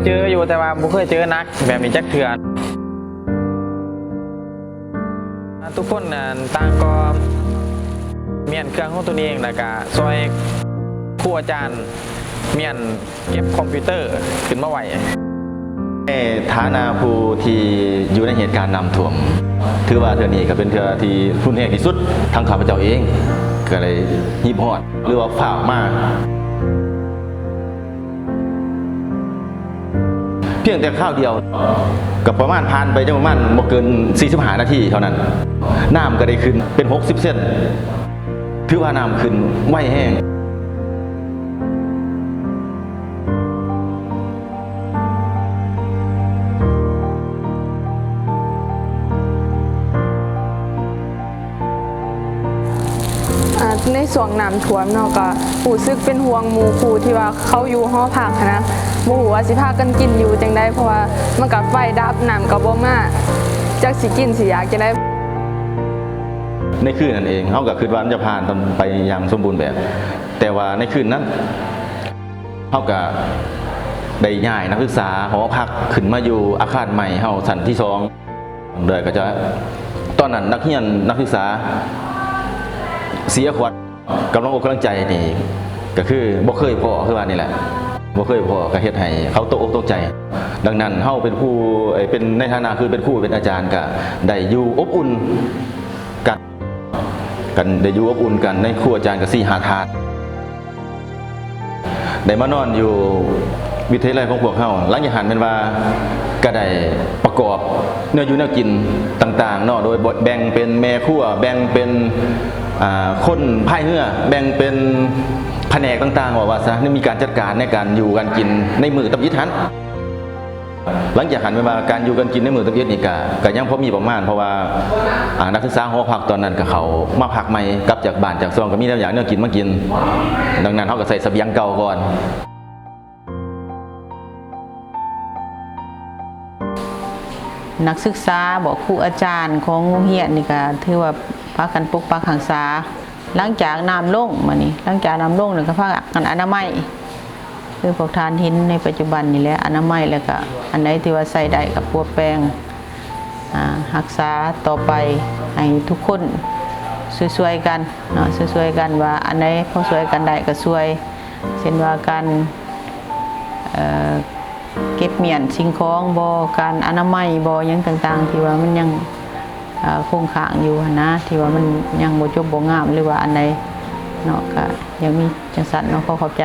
ເຈີຢູ່ ແຕ່ວ່າບໍ່ເຄີຍເຈີໜັກແບບນີ້ຈັກເທື່ອ. ທຸກຄົນນັ້ນຕ່າງກໍມ້ຽນເຄື່ອງຂອງຕົນເອງ ແລ້ວກະຊ່ອຍຄູອາຈານມ້ຽນເກັບຄອມພິວເຕີຂຶ້ນມາໄວ້. ໃນຖານະຜູ້ທີ່ຢູ່ໃນເຫດການນ້ຳຖ້ວມ ຖືວ່າເທື່ອນີ້ກໍເປັນເທື່ອທີ່ຮຸນແຮງທີ່ສຸດ. ທາງຂ້າພະເຈົ້າເອງກໍໄດ້ຮີບຮອດ ຫຼືວ່າຟ້າວມາ. ພຽງແຕ່ຄາວດຽວ ກໍປະມານຜ່ານໄປຈັກປະມານບໍ່ເກີນສີ່ສິບຫ້ານາທີເທົ່ານັ້ນ ນ້ຳກໍໄດ້ຂຶ້ນເປັນຫົກສິບເຊັນ ຖືວ່ານ້ຳຂຶ້ນໄວແຮງ. ອາ ໃນຊ່ວງນ້ຳຖ້ວມເນາະ ກໍຮູ້ສຶກເປັນຫ່ວງໝູ່ຄູ່ທີ່ວ່າເຂົາຢູ່ຫໍພັກຫັ້ນນະ ບໍ່ຮູ້ວ່າຊິພາກັນກິນຢູ່ຈັ່ງໃດ ເພາະວ່າມັນກໍໄຟດັບ ນ້ຳກໍບໍ່ມາ ຈັກຊິກິນຊິຢາກຈັ່ງໃດ. ໃນຄືນນັ້ນເອງ ເຮົາກໍຄິດວ່າມັນຈະຜ່ານໄປຢ່າງສົມບູນແບບ, ແຕ່ວ່າໃນຄືນນັ້ນ ເຮົາກະໄດ້ຍ້າຍນັກສຶກສາຫໍພັກຂຶ້ນມາຢູ່ອາຄານໃໝ່ເຮົາຊັ້ນທີສອງ ໂດຍກໍຈະ ຕອນນັ້ນນັກຮຽນນັກສຶກສາສີ່ອາຄວັດ ກຳລັງອົກກຳລັງໃຈນີ້ ກໍຄືບໍ່ເຄີຍພໍ້ ຄືວ່ານີ້ແຫຼະ ບໍ່ເຄີຍພໍ້ ກໍເຮັດໃຫ້ເຂົາຕົກອົກຕົກໃຈ. ດັ່ງນັ້ນເຮົາເປັນຄູ ເປັນ ໃນຖານະຄືເປັນຄູເປັນອາຈານ ກໍໄດ້ຢູ່ອົບອຸ່ນກັນ ກັນ ໄດ້ຢູ່ອົບອຸ່ນກັນໃນຄູອາຈານກໍສີ່ຫ້າທ່ານ ໄດ້ມານອນຢູ່ວິທະຍາໄລຂອງພວກເຮົາ. ຫຼັງຈາກຫັ້ນແມ່ນວ່າກໍໄດ້ປະກອບແນວຢູ່ແນວກິນຕ່າງໆເນາະ ໂດຍແບ່ງເປັນແມ່ຄົວ ແບ່ງເປັນ ອາ ຄົນພາຍເຮືອ ແບ່ງເປັນພະແນກຕ່າງໆ ເວົ້າວ່າຊະ ໄດ້ມີການຈັດການໃນການຢູ່ການກິນໃນມື້ທຳອິດຫັ້ນ. ຫຼັງຈາກຫັ້ນແມ່ນວ່າການຢູ່ການກິນໃນມື້ທຳອິດນີ້ກະ ກະຍັງພໍມີປະມານ ເພາະວ່າ ອາ ນັກສຶກສາຫໍພັກຕອນນັ້ນກະເຂົ້າມາພັກໃໝ່ ກັບຈາກບ້ານຈາກຊ່ອງ ກະມີແນວຢາກແນວກິນມາກິນ. ດັ່ງນັ້ນເຮົາກະໃຊ້ສະບຽງເກົ່າກ່ອນ. ນັກສຶກສາບໍ ຄູອາຈານຂອງໂຮງຮຽນນີ້ກະຖືວ່າພາກັນປົກປັກຮັກສາ. ຫຼັງຈາກນ້ຳລົງ ບາດນີ້ ຫຼັງຈາກນ້ຳລົງແລ້ວກໍພາກັນອະນາໄມ ຄືພວກທ່ານເຫັນໃນປັດຈຸບັນນີ້ແຫຼະ ອະນາໄມ ແລ້ວກໍອັນໃດທີ່ວ່າໃຊ້ໄດ້ກໍປົວແປງ ອາ ຮັກສາຕໍ່ໄປ ໃຫ້ທຸກຄົນຊ່ວຍໆກັນເນາະ ຊ່ວຍໆກັນວ່າອັນໃດພໍຊ່ວຍກັນໄດ້ກໍຊ່ວຍ ເຊັ່ນວ່າການ ເອີ ເກັບມ້ຽນສິ່ງຂອງບໍ ການອະນາໄມບໍ ຫຍັງຕ່າງໆ ທີ່ວ່າມັນຍັງ ເອີ ຄົງຄ້າງຢູ່ຫັ້ນນະ ທີ່ວ່າມັນຍັງບໍ່ຈົບບໍ່ງາມ ຫຼືວ່າອັນໃດເນາະ ກະຍັງມີຈັ່ງຊັ້ນເນາະ ຂໍຂອບໃຈ.